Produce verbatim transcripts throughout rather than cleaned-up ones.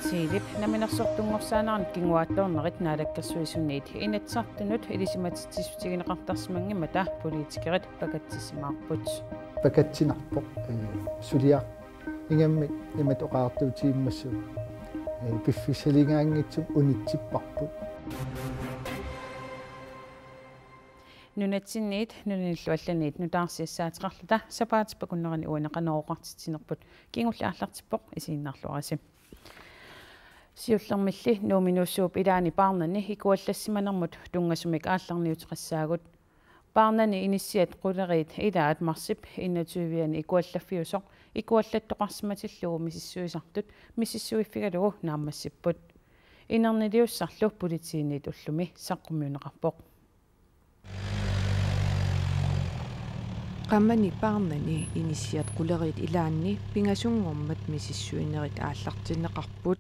Siilip namminersortunngorsaanerani kinguaattoornerit Naalakkersuisuniit Inatsisartunut ilisimatitsissutigineqartarsimanngimmata politikerit pakatsisimaarput. Pakatsinarpoq, ee, suliaq ingammik imatut oqariartuutigisimasuugut, ee, piffissaligaanngitsumik unitsipparput. Nunatsinniit nunanillu allaniit nutaarsiassaateqarluta sapaatip akunnerani uani Qanorooqartitsinerput kingulleq aallartippoq, isiginnaarluarisi. Siullermilli Nuummi Nuussuup ilaani Paarnani ikuallassimanermut tunngasumik aallarniuteqassaagut. Paarnani inissiat quleriit ilaat marsip enogtyve-ani ikuallaffiusoq ikuallattoqarsimatillugu misissuisartut misissuiffigalugu naammassipput. Inerniliussarlu politiiniit ullumi saqqummiunneqarpoq. Qamani Paarnani inissiat quleriit ilaanni pingasunngormat misissuinerit aallartinneqarput,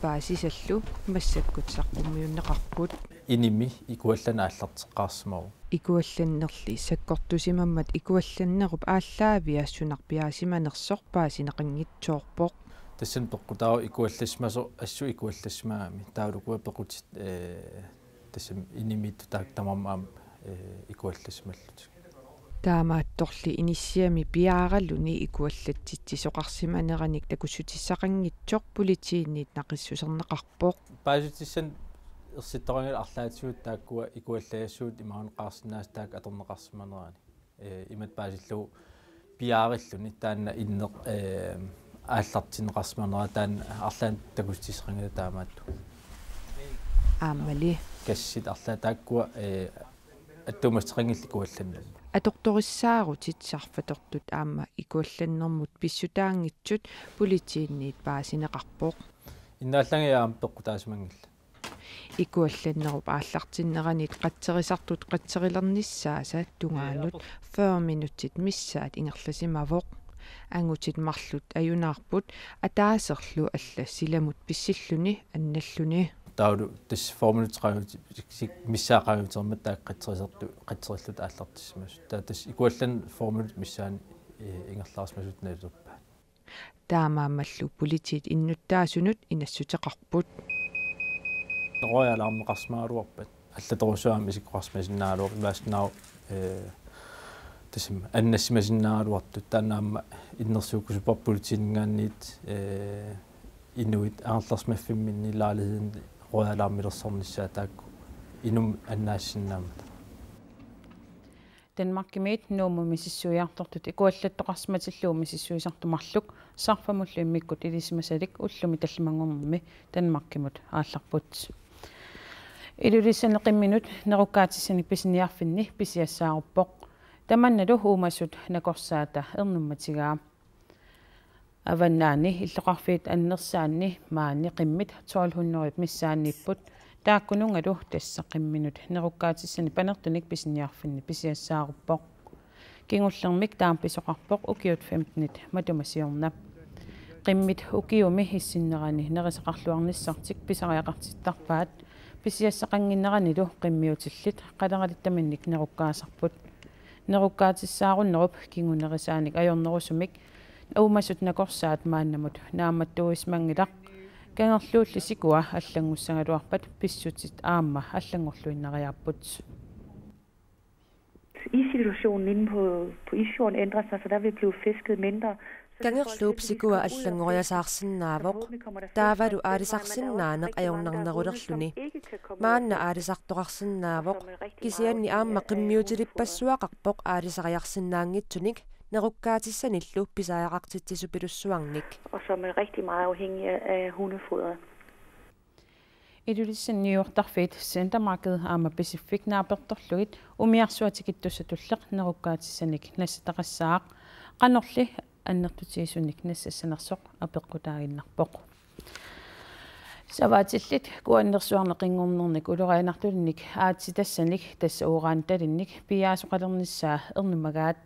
paasisallu massakkut saqqummiunneqarput. Inimi ikuallanneq aallarteqqaarsimavoq. Ikuallannerli sakkortusimammat ikuallannerup aallaavia sunarpiaasimanersoq paasineqanngitsoorpoq. Tassani peqqutaavoq ikuallassimasoq assut ikuallassimagami, taavalu ukua pequtit, ee, tassami inimiittut taakku tamarmik aamma, ee, ikuallassimallutik. Taamaattorli inissiami piaaraluni ikuallatsitsisoqarsimaneranik takussutissaqanngitsoq politiiniit naqissuserneqarpoq. Paasissutissat ersittoqanngilaq arlaatigut taakkua ikuallajassuit imaluunniit qaarsinnaasut taakku atorneqarsimanerani. Ee, imatut paasillugu piaarilluni taanna inneq, ee, aallartinneqarsimanera taanna arlaannik takussutissaqanngilaq taamaattoq. Aammali. Gassit arlaat taakkua, ee, attuumassuteqanngillat ikuallannermut. Atortorissaarutit sarfatortut aamma ikuallannermut pissutaanngitsut politiiniit paasineqarpoq. Innaallagiaq aamma peqqutaasimanngillat. Ikuallannerup aallartinneranit qatserisartut qatserilernissaasa tungaanut fyrre minutsit missaat ingerlasimavoq. Angutit marluk ajunaarput, ataaserlu alla silamut pissilluni annalluni. Taavalu tassa fyrre minutsit qaangiutit missaat qaangiutereermata taakku qatserisartut qatserillutik aallartissimasut. Taava tassa ikuallanneq fyrre minutsit missaani, ee, ingerlarisimasutut nalilerpaat. Taamaammallu politiit innuttaasunut inassuteqarput. Røgalarmeqarsimagaluarpat. Allatorujussuarmik isikkoqarsimasinnaagaluarput, imaassinnaavoq, ee, tassami annassimasinnaagaluartut, taanna aamma innersuukkusupparput politiininngaanniit, ee, inuit angerlarsimaffimminni lejlighedini røgalarmilersornissaat taakku inummut annaassinnaammata. Danmarkimiit Nuummut misissuiartortut ikuallattoqarsimatillugu misissuisartut marluk sarfamullu immikkut ilisimasalik ullumi tallimanngornermi Danmarkimut aallarput. Ilulissani qimminut nerukkaatissanik pisiniarfinni pisiassaaruppoq. Tamannalu uumasut nakorsaata ernummatigaa. Avannaani illoqarfiit annersaanni maani qimmit tolv hundrede missaanniipput, taakkununngalu tassa qimminut nerukkaatissanik panertunik pisiniarfinni pisiassaaruppoq. Kingullermik taama pisoqarpoq ukiut femtenit matuma siorna. Qimmit ukiumi issinnerani nerisaqarluarnissartik pisariaqartittarpaat, pisiassaqannginneranilu qimmiutillit qaleralittaminnik nerukkaasarput. Nerukkaatissaarunnerup kingunerisaanik ajornerusumik uumasut nakorsaat maannamut naammattuuisimanngilaq. Kangerluulli sikua allanngussagaluarpat pissutit aamma allanngorluinnariaapput. Issituationen inde på, på Isfjorden ændrer sig, så der vil blive fisket mindre. Kangerluup sikua allanngoriasaarsinnaavoq. Taavalu aalisarsinnaaneq ajornarnerulerluni. Maanna aalisartoqarsinnaavoq. Kisianni aamma qimmiutilippassuaqarpoq aalisariarsinnaanngitsunik, nerukkaatissanillu pisariaqartitsisupilussuarnik. Og som er rigtig meget afhængige af, af hundefoder. Ilulissani niuertarfiit Centermarked aamma Pisiffik naapertorlugit umiarsuaq tikittussatulleq nerukkaatissanik nassataqassaaq. Qanorli annertutigisumik nassassanersoq apeqqutaaginnarpoq. Savaatillit kuannersuarneqinngornernik ulorianartulinnik aatsitassanik, tassa uranitalinnik, piiaasoqalernissaa ernummagaat.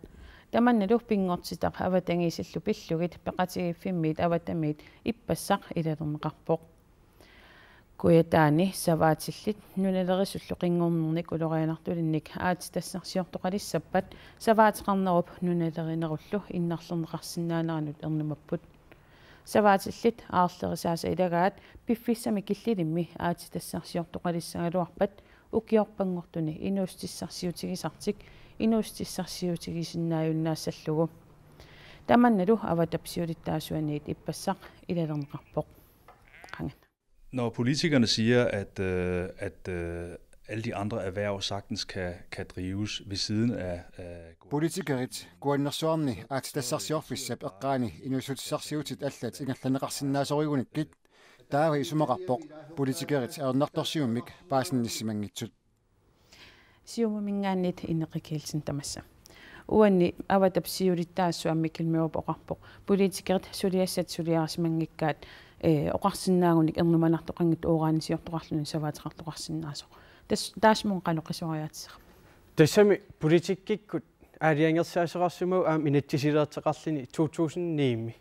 Tamannalu pinngortitaq avatangiisillu pillugit peqatigiiffimmiit avatamiit ippassaq ilalerneqarpoq. Kujataani savaatillit nunalerisullu qinngornernik ulorianartulinnik aatsitassarsiortoqalissappat savaateqarnerup nunalerinerullu innarlerneqarsinnaaneranut ernumapput. Savaatillit aarlerisaasa ilagaat piffissami killilimmi aatsitassarsiortoqalissagaluarpat ukiorpanngortuni inuussutissarsiutigisartik inuussutissarsiutigisinnaajunnaassallugu. Tamannalu Avatap siulittaasuaniit ippassaq ilalerneqarpoq. Qangan. Når politikerne siger, at, øh, at øh, alle de andre erhverv sagtens kan, kan drives ved siden af, af Politikerit kuannersuarni aatsitassarsiorfissap eqqaani inuussutissarsiutit allat ingerlanneqarsinnaasorigunikkit, taava isumaqarpoq politikerit ajornartorsiummik paasinnissimanngitsut. Siumuminngaanniit Ineqi Kielsen tamassa. Uani Avatap siulittaasuat Mikkel Mørup oqarpoq politikerit suliassat suliarisimanngikkaat, eh, oqarsinnaagunik ernumanartoqanngitsoq uranisiortoqarluni savaateqartoqarsinnaasoq. Tas taasmung qanoq qisuariaatsisaq. Tassami politikkikkut aalajangersaasoqarsimavoq aamma inatsisilertoqarluni to tusind ni-mi.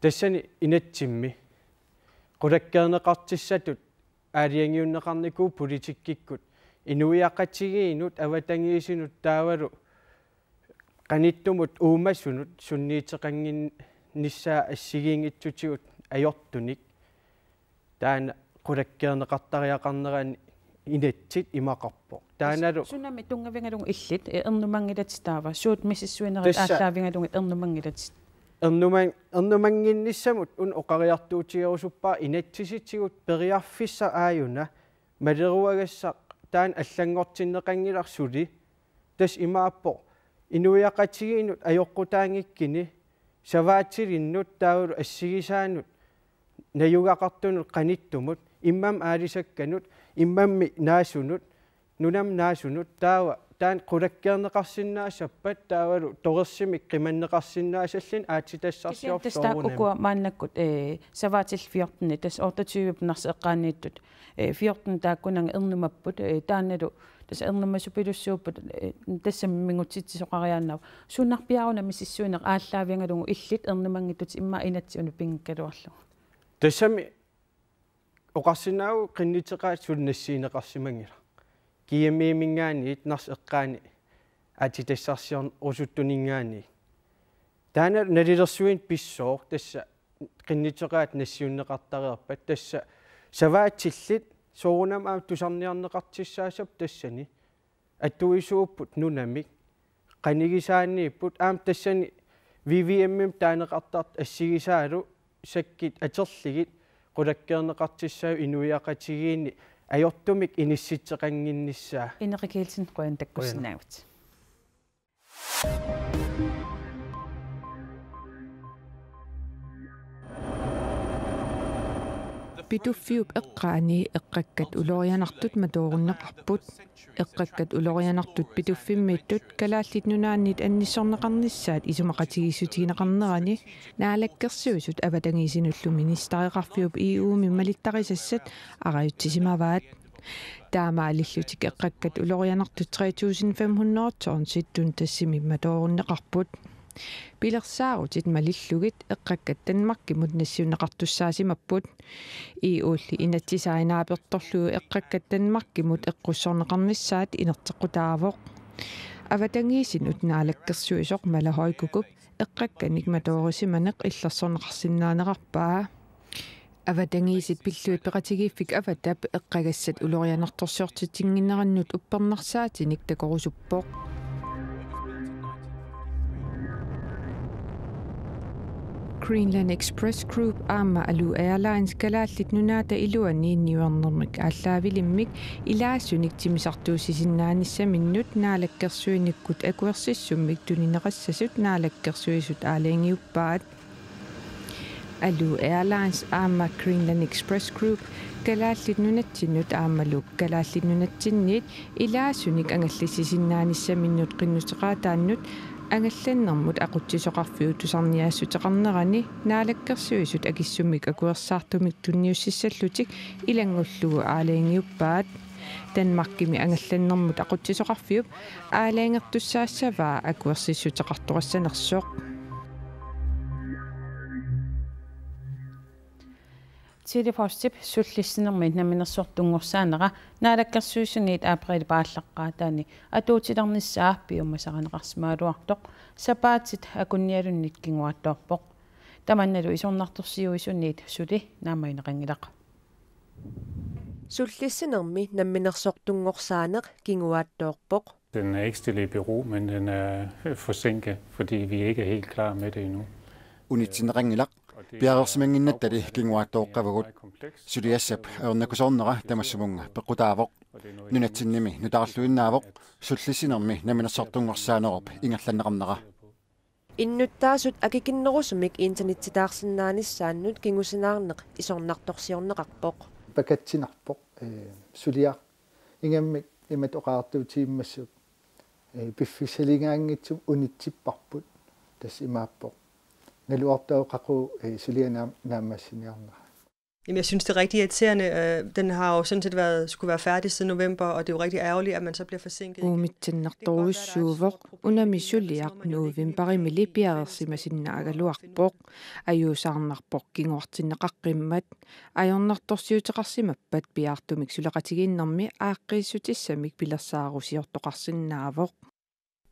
Tassani inatsimmi qulakkeerneqartissatut aalajangiunneqarnikuuvoq politikkikkut inuiaqatigiinnut avatangiisinut taavalu qanittumut uumasunut sunniuteqannginnissaa assigiinngitsutigut ajortunik taanna qulakkeerneqartariaqarnerani inatsit imaqarpoq. Taannalu sunami tunngavigalugu illit, eh, ernumanngilatit taava. Suut misissuinerit aallaavigalugit ernumanngilatit. Ernumang ernumannginnissamut una oqariartuutigerusuppara inatsisitigut periarfissaq aajuna maleruagassaq taanna allanngortinneqanngilaq suli. Tassa imaappoq inuiaqatigiinnut ajoqutaanngikkuni savaatilinnut taavalu assigisaanut najugaqartunut qanittumut immami aalisakkanut immami naasunut nunami naasunut taava taanna qulakkeerneqarsinnaassappat taavalu torersumik qimanneqarsinnaassallugu aatsitassarsiorlugu soorunami. Ukua maannakkut, eh, savaatillit fjorten, tassa otteogtyve Narsap eqqaaniittut, eh, fjorten taakkunannga ernumapput, eh, taannalu tassa ernumasupilussuupput, eh, tassami mingutsitsisoqariaannarpoq. Sunarpiaruna misissuineq aallaavigalugu illit ernumanngitsutit immaqa inatsit una pinngikkaluarlugu. Tassami oqarsinnaavoq qinnuteqaat suli nassiunneqarsimanngilaq. G M E-minngaanniit Narsap eqqaani aatsitassarsiornerusuttuninngaanniit. Taanna nalilersuineq pissooq tassa qinnuteqaat nassiunneqartareerpat tassa savaatillit soorunami aamma tusarniarneqartussaassappat tassani atuisuupput nunamik qanigisaaniipput aamma tassani V V M-imik taaneqartartut assigisaalu sakkut atorlugit qulakkeerneqartussaapput inuiaqatigiinni ajortumik inissitseqannginnissaa. Ineqi Kielsen, qujanaq takkussinnaagatsigit. Pituffiup eqqaani eqqakkat ulorianartut matoorunneqarput. Eqqakkat ulorianartut Pituffimmiittut Kalaallit Nunaanniit annissorneqarnissaat isumaqatigiissutigineqarnerani Naalakkersuisut avatangiisinullu ministereqarfiup E U-mi malittarisassat arajutsisimavaat. Taamaalillutik eqqakkat ulorianartut tre tusind fem hundrede tonsit Tundasimi matoorunneqarput. Pilersaarutit malillugit eqqakkat Danmarkimut nassiunneqartussaasimapput. E U-lli inatsisaa naapertorlugu eqqakkat Danmarkimut eqqussorneqarnissaat inerteqqutaavoq. Avatangiisinut naalakkersuisoq Mala Høy Kúkop eqqakkanik matoorisimaneq illersorneqarsinnaanerarpaa. Avatangiisit pillugit peqatigiiffik Avatap eqqagassat ulorianartorsiortitinnginnerannut uppernarsaatinik takorusuppoq. Greenland Express Group aamma Alu Airlines Kalaallit Nunaata iluani niuernermik aallaavilimmik ilaasunik timmisartuussisinnaanissaminut naalakkersuinikkut akuersissummik tunineqassasut naalakkersuisut aalajangiuppaat. Alu Airlines aamma Greenland Express Group Kalaallit Nunatsinnut aammalu Kalaallit Nunatsinniit ilaasunik angallassisinnaanissaminut qinnuteqaataannut angallannermut aqutsisoqarfiup tusarniaassuteqarnerani naalakkersuisut akissummik akuersaartumik tunniussissallutik ilanngullugu aalajangiuppaat. Danmarkimi angallannermut aqutsisoqarfiup aalajangertussaassavaa akuersissuteqartoqassanersoq. Chile Faustip sullissinermi namminersortunngorsaaneq Naalakkersuisuniit apriilip aallaqqaataani atuutilernissaa piumasarineqarsimagaluartoq sapaatit akunnialunnit kinguaattoorpoq. Tamannalu isornartorsiuisuniit suli naammagineqanngilaq. Sullissinermi namminersortunngorsaaneq kinguaattoorpoq. Den er ikke stillet i bero, men den er forsinket, fordi vi ikke er helt klar med det endnu. Unitsinneqanngilaq, piareersimannginnattali kinguaattooqqavugut. Suliassap ajornakusoornera tamassumunnga peqqutaavoq. Nunatsinnimi nutaarluinnaavoq sullissinermi namminersortunngorsaanerup ingerlanneqarnera. Innuttaasut akikinnerusumik internettitaarsinnaanissaannut kingusinaarneq isornartorsiorneqarpoq. Pakatsinarpoq, ee, suliaq ingammik imatut oqaatigisimmassuk, ee, piffissaligaanngitsumik unitsipparput, tassa imaappoq: Naluartoq qaqugu, ee, suliaq naam-, naammassiniarnera. Jamen, jeg synes, det er rigtig irriterende. Øh, den har jo sådan set været, skulle være færdig siden november, og det er jo rigtig ærgerligt, at man så bliver forsinket igen. Uumitsinnertorujussuuvoq, unami suliaq novembarimili piareersimasinnaagaluarpoq. Ajuusaarnarpoq kinguartinneqaqqimmat. Ajornartorsiuteqarsimappat piaartumik suleqatigiinnermi aaqqiissutissamik pilersaarusiortoqarsinnaavoq.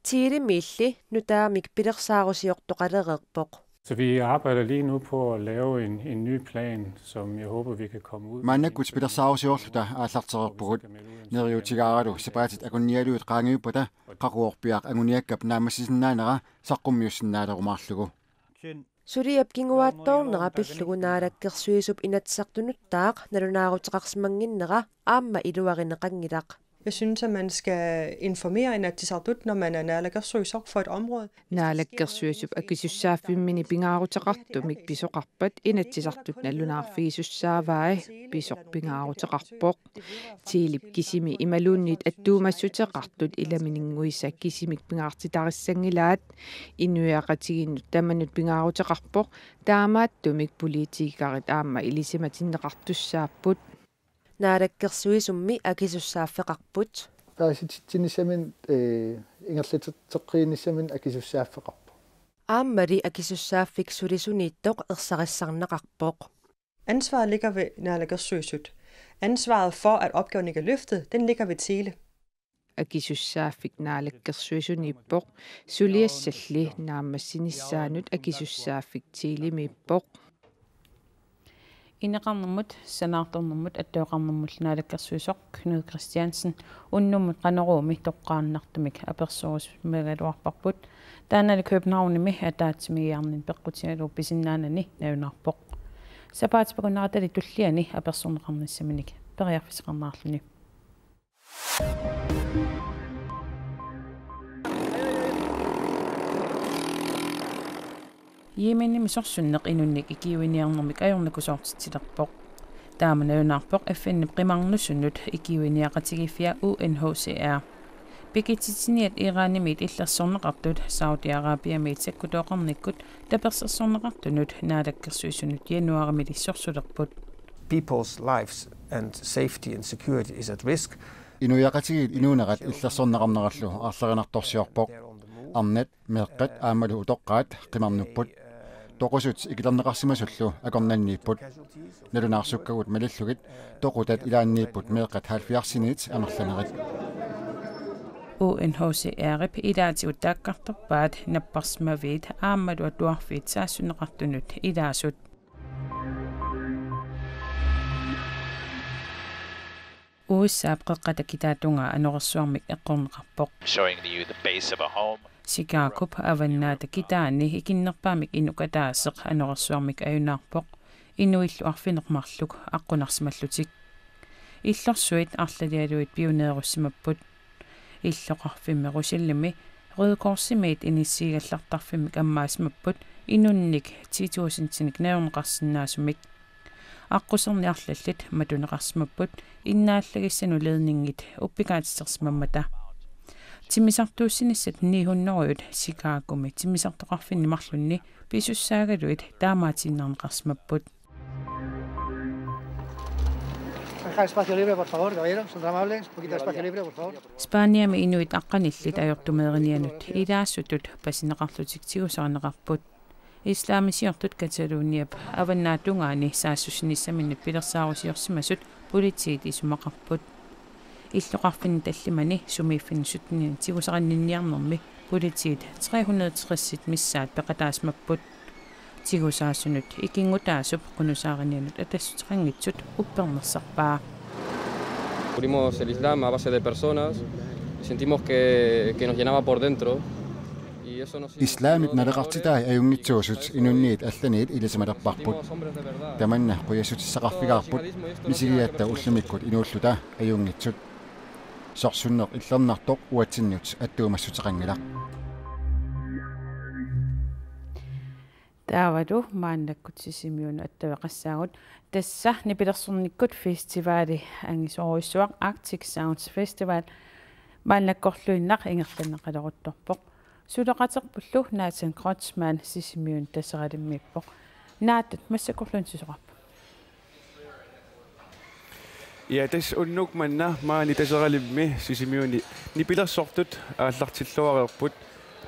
Chilemiilli nutaamik pilersaarusiortoqalereerpoq. Så vi arbejder lige nu på at lave en, en ny plan, som jeg håber, vi kan komme ud med. Maannakkut pilersaarusiorluta aallartereerpugut. Neriuutigaaralu sapaatit akunnialuit qaangiuppata qaqugu piaaq anguniakkap naammassisinnaanera saqqummiussinnaalerumaarlugu. Suliap kinguaattoornera pillugu Naalakkersuisup Inatsisartunuttaaq nalunaaruteqarsimannginnera aamma iluarineqanngilaq. Jeg synes, at man skal informere Inatsisartut, når man er naalakkersuisoq for et område. Naalakkersuisup akisussaaffimmini pingaaruteqartumik pisoqarpat Inatsisartut nalunaarfigisussaavai, pisoq pingaaruteqarpoq. Chilep kisimi imaluunniit attuumassuteqartut ilamininguisa kisimik pingaartitarissanngilaat. Inuiaqatigiinnut tamanut pingaaruteqarpoq, taamaattumik politikerit aamma ilisimatinneqartussaapput. Naalakkersuisummi akisussaaffeqarput. Paasititsinissaminnut, ee, ingerlateqqiinnissaminnut akisussaaffeqarpoq. Aammali akisussaaffik sulisuniittoq ersarissarneqarpoq. Ansvaret ligger ved Naalakkersuisut. Ansvaret for, at opgaven ikke er løftet, den ligger ved Chile. Akisussaaffik Naalakkersuisuniippoq, suliassalli naammassinissaanut akisussaaffik Chilemiippoq. Ineqarnermut, sanaartornermut, attuuqarnermut naalakkersuisoq Knud Kristiansen unnummut Qanoruumi toqqaannartumik apersorusimagaluarparput. Taannali Københavnimi ataatsimiigiarninni peqqutigalugu pisinnaanani nalunaarpoq. Sapaatip akunneratali tulliani apersorneqarnissaminik periarfissaqarnerarluni. Yemenimi sorsunneq inunnik ikiuiniarnermik ajornakusoortitsilerpoq. Taama nalunaarpoq F N-ip qimarnusunut ikiuiniaqatigiiffia U N H C R. Pikitsitsiniat Iranimiit illersorneqartut Saudi Arabiamiit sakkutooqarnikkut tapersersorneqartunut naalakkersuisunut januarimili sorsulerput. People's lives and safety and security is at risk. Inuiaqatigiit inuunerat illersorneqarnerallu aarlerinartorsiorpoq. Arnat, meeqqat aammalu utoqqaat qimarnupput. Toqusut ikilerneqarsimasullu akornanniipput. Nalunaarsukkagut malillugit toqutat ilaanniipput meeqqat halvfjerdsiniit amerlanerit. U N H C R-ip ilaatigut taakkartorpaat napparsimaviit aammalu atuarfiit saassunneqartunut ilaasut. U S A-p qeqqata kitaatungaa anorersuarmik eqqorneqarpoq. Showing you the base of a home. Chicagop avannaata kitaani ikinnerpaamik inuk ataaseq anorersuarmik ajunaarpoq. Inuillu arfineq-marluk aqqunarsimallutik. Illorsuit arlalialuit piuneerussimapput. Illoqarfimmi Rosellemi Røde Korsimiit inissiigallartarfimmik ammaasimapput inunnik ti tusindinik najorneqarsinnaasumik. Aqquserni arlallit matuneqarsimapput innaallagissanut ledningit uppikaatitersimammata. Timmisartuussinissat ni hundrede Chicagomi timmisartoqarfinni marlunni pisussaagaluit taamaatiinnarneqarsimapput. Deja espacio libre, por favor, caballeros, son tan amables. Un poquito de espacio libre, por favor. Spaniami inuit aqqanillit ajortumeeriniannut ilaasutut pasineqarlutik tigusarineqarput. Islamisiortut Cataloniap avannaatungaani saassussinissaminnut pilersaarusiorsimasut politiit isumaqarput. Illoqarfinni tallimani sumiiffinni syttenini tigusarinninniarnermi politiit tre hundrede tres missaat peqataasimapput. Tigusaasunut ikinngutaasup qunusaarinnianut atassuteqanngitsut uppernersarpaa. Descubrimos el Islam a base de personas y sentimos que, que nos llenaba por dentro. Y eso nos hizo... Islamip naleqartitai ajunngitsuusut inunniit allaniit ilisimalerparput. Tamanna qujassutissaqarfigaarput misigigatta ullumikkut inuulluta ajunngitsut. Sorsunneq illernartoq uatsinnut attuumassuteqanngilaq. Taavalu maannakkut Sisimiunut attaveqassaagut. Tassa nipilersornikkut festivali angisoorujussuaq, Arctic Sounds Festival, maannakkorluinnaq ingerlanneqaleruttorpoq. Suleqaterpullu Nathan Kreutzmann Sisimiuni Taseralimmiippoq. Nathan, massakkorluunniit susoqarpa? Ja, tassa unnuk manna maani Taseralimmi Sisimiuni nipilersortut aallartilluareerput.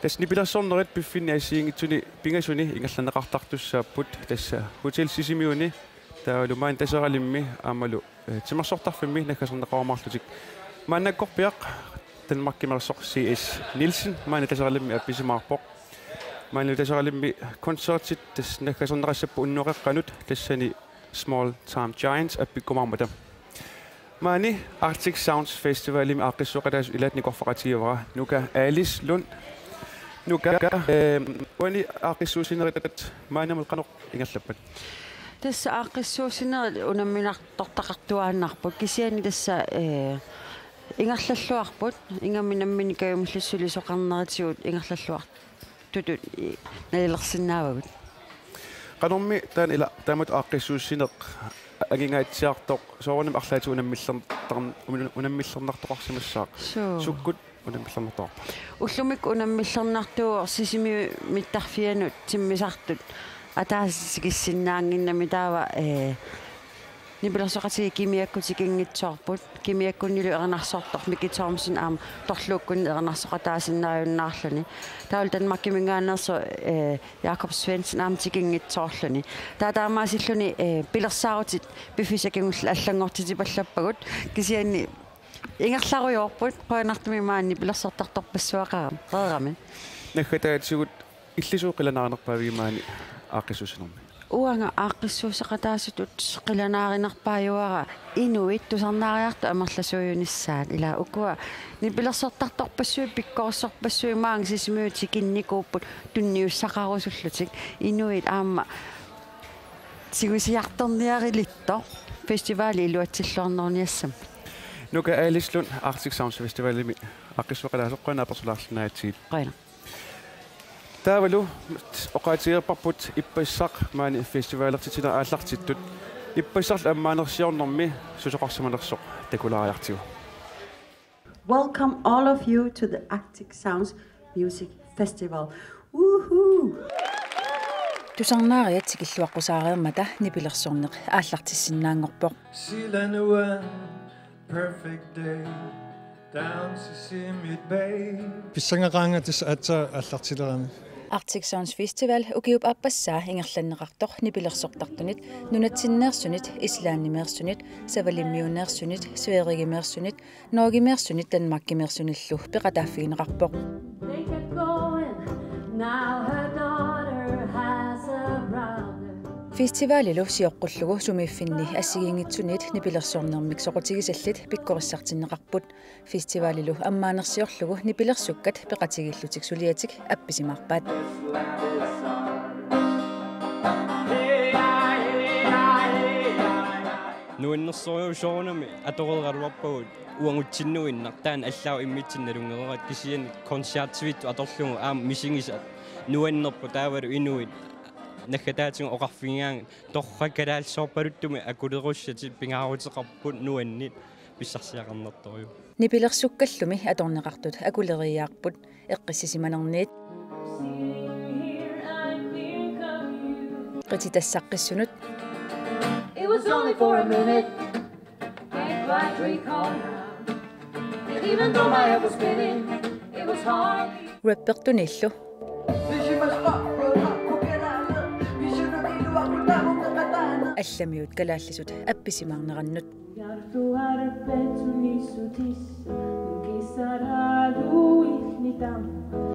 Tassa nipilersornerit piffinni assigiinngitsuni pingasuni ingerlanneqartartussaapput. Tassa Hotel Sisimiuni, taavalu maani Taseralimmi aammalu, eh, timersortarfimmi naggaserneqarumaarlutik. Maannakkorpiaq Danmarkimeersoq C S Nielsen maani Taseralimmi appisimaarpoq. Maani Taseralimmi koncertit tassa naggaserneqassapput unnuaqeqqanut, tassani Small Time Giants appikkumaarmata. Maani Arctic Sounds Festivalimi aaqqissuussaqataasut ilaat nikorfaqatigivaat. Nuka Alice Lund. Nuka, eh, uani aaqqissuussinerit maannamut qanoq ingerlappat? Tassa aaqqissuussinerit unamminartortaqartuaannarput. Kisianni tassa, eh, ingerlalluarput. Ingammik nammineq kajumillutik sulisoqarnerisigut ingerlalluartutut i-, nalilersinnaavagut. Qanormi taanna ila taamatut aaqqissuussineq angingaatsiartoq soorunami arlaatigut unammillertar-, un-, unammillernartoqarsimassaaq? Suu. Sukkut unammillernartoqarpa? Ullumikkut unammillernartuuvoq Sisimiut mittarfianut timmisartut ataaseq tikissinnaannginnami, taava, eh, nipilersoqatigiit Kimiakkut tikinngitsoorput. Kimiakkunnilu erinarsortoq Miki Thomsen aamma Torluukkunni erinarsoqataasinnaajunnaarluni. Taavalu Danmarkiminngaanneersoq, eh, Jakob Svendsen aamma tikinngitsoorluni. Taava taamaasilluni, eh, pilersaarutit piffissaq kingulleq allanngortitipallappagut. Kisianni ingerlarujoorput, qujanartumik maani nipilersortartorpassuaqareerami. Naggataatigut illit suut qilanaarinerpaaviuk maani aaqqissuussinermi? Uanga aaqqissuussaqataasutut qilanaarinerpaajuara inuit tusarnaariartut amerlasuujunissaat. Ila ukua nipilersortartorpassuit, pikkorissorpassuit maanga Sisimiut tikinnikuupput tunniussaqarusullutik. Inuit aamma tigusiartorniarilittoq festivali iluatsilluarneruniassammat. Nuka Alice Lund, Arctic Sounds Festivalimi aaqqissuussaqataasoq, qujanaq apersulaarsinnaagakkit. Qujanaq. Taavalu oqaatigereerparput ippassaq maani festivalertitsineq aallartittut. Ippassarlu ammaanersiornermi susoqarsimanersoq takulaariartigu. Welcome all of you to the Arctic Sounds Music Festival. Woohoo! Tusarnaariat tikilluaqqusaareermata nipilersorneq aallartissinnaanngorpoq. Silanu a perfect day down Sisimiut Bay. Pissangaqaanga tassa aatsaat aallartilerami. Arctic Sounds Festival ukiup aappassaa ingerlanneqartoq nipilersortartunit, nunatsinneersunit, Islandimeersunit, Savalimmiuneersunit, Sverigemeersunit, Norgemeersunit Danmarkimeersunillu peqataaffigineqarpoq. They kept going. Now her daughter has a brother. Festivalilu sioqqullugu sumiiffinni assigiinngitsuniit nipilersornermik soqutigisallit pikkorissartinneqarput. Festivalilu ammaanersiorlugu nipilersukkat peqatigiillutik suliatik appisimaarpaat. Nuannersorujussuarmik atoreeraluarpagut uagutsinnuinnaq, taanna allaat immitsinnut nalunngereerat, kisianni koncertivittut atorlugu aamma misigisat nuannerpoq, taavalu inuit naggataatigut oqarfigigaangat torrak kalaallisoorpaluttumik akulerussatik pingaaruteqarput nuanneq pissarsiaqarnartorujuk. Nipilersukkallumi atorneqartut akuleriiaarput eqqissisimanerniit. Qititassaqqissunut. It was only for a minute. Can't quite recall now. And even though my head was spinning, it was hard. Rappertuniillu. Then she must stop, run up, go get out. allamiut kalaallisut appisimaarnerannut.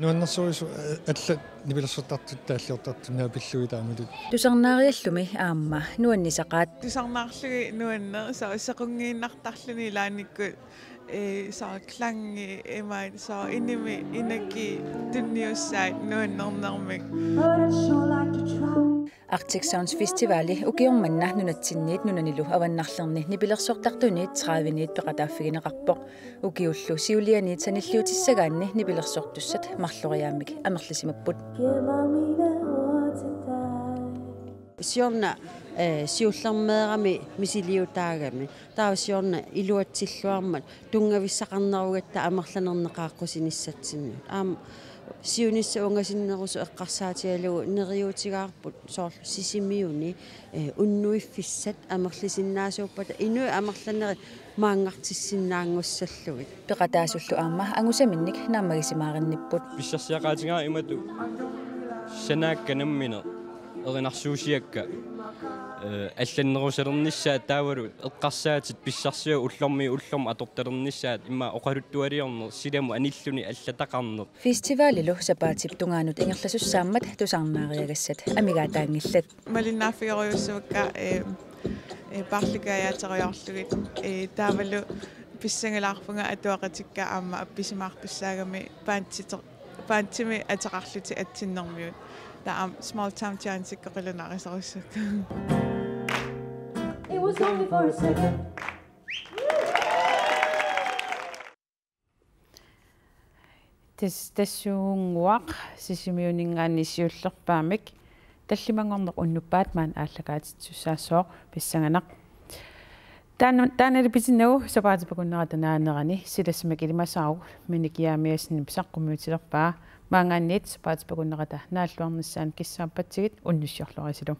Nuannersuisu allat nipilersortartut taalliortartut naapillugit taamatut. Tusarnaariallumi aamma nuannisaqaat. Tusarnaarlugit nuanneq, soorlu sequnngiinnartarluni ilaannikkut, ee, soorlu klangi, imaat soorlu inimi inaki tunniussaat nuannernermik. Arctic Sounds Festivali ukioq manna nunatsinniit nunanilu avannarlerni nipilersortartuniit tredive-niit peqataaffigineqarpoq. Ukiullu siulianiit sanilliutissagaanni nipilersortussat marloriaammik amerlisimapput. Siorna, eh, siullermeerami misiliutaagami. Taava siorna iluatsilluarmat tunngavissaqarnerugatta amerlanerneq qaaqqusinissatsinnut. Aamma siunissaq ungasinnerusoq eqqarsaatigalugu neriuutigaarput soorlu Sisimiuni, eh, unnuiffissat amerlisinnaasuuppata inuit amerlanerit maanngartissinnaanngussallugit. Peqataasullu aamma angusaminnik naammagisimaarinnipput. Pissarsiaqaatigaara imatut sanaakka nammineq erinarsuusiakka, eh, allannerusalernissaat taavalu eqqarsaatit pissarsiat ullormiit ullormut atortalernissaat immaqa oqaluttualiorneq silamut anilluni allataqarneq. Festivalilu sapaatip tungaanut ingerlasussaammat tusarnaariagassat amigaataanngillat. Malinnaaffigerujussuakka, eh, eh, paarlukaajaatariarlugit, eh, taavalu pissangalaarpunga atuaqatikka aamma appisimaartussaagami paantito-, paantimi ateqarlutik atsinnermiut. Taava aamma Small Town Giantsikka qilanaarisorussuakka. It was only for a second. Tas-, tassuunnguaq Sisimiuninngaanniit siullerpaamik tallimanngorneq unnuppat maani aallakaatittussaassaaq pissanganaq. Taanna, taannali pitinnagu sapaatip akunnerata naanerani silassamak ilimasaaruk Minik Jeremiassenip saqqummiutilerpaa. Maanngaanniit sapaatip akunnerata naalluarnissaanut kissaappatsigit unnussiorluarisilu.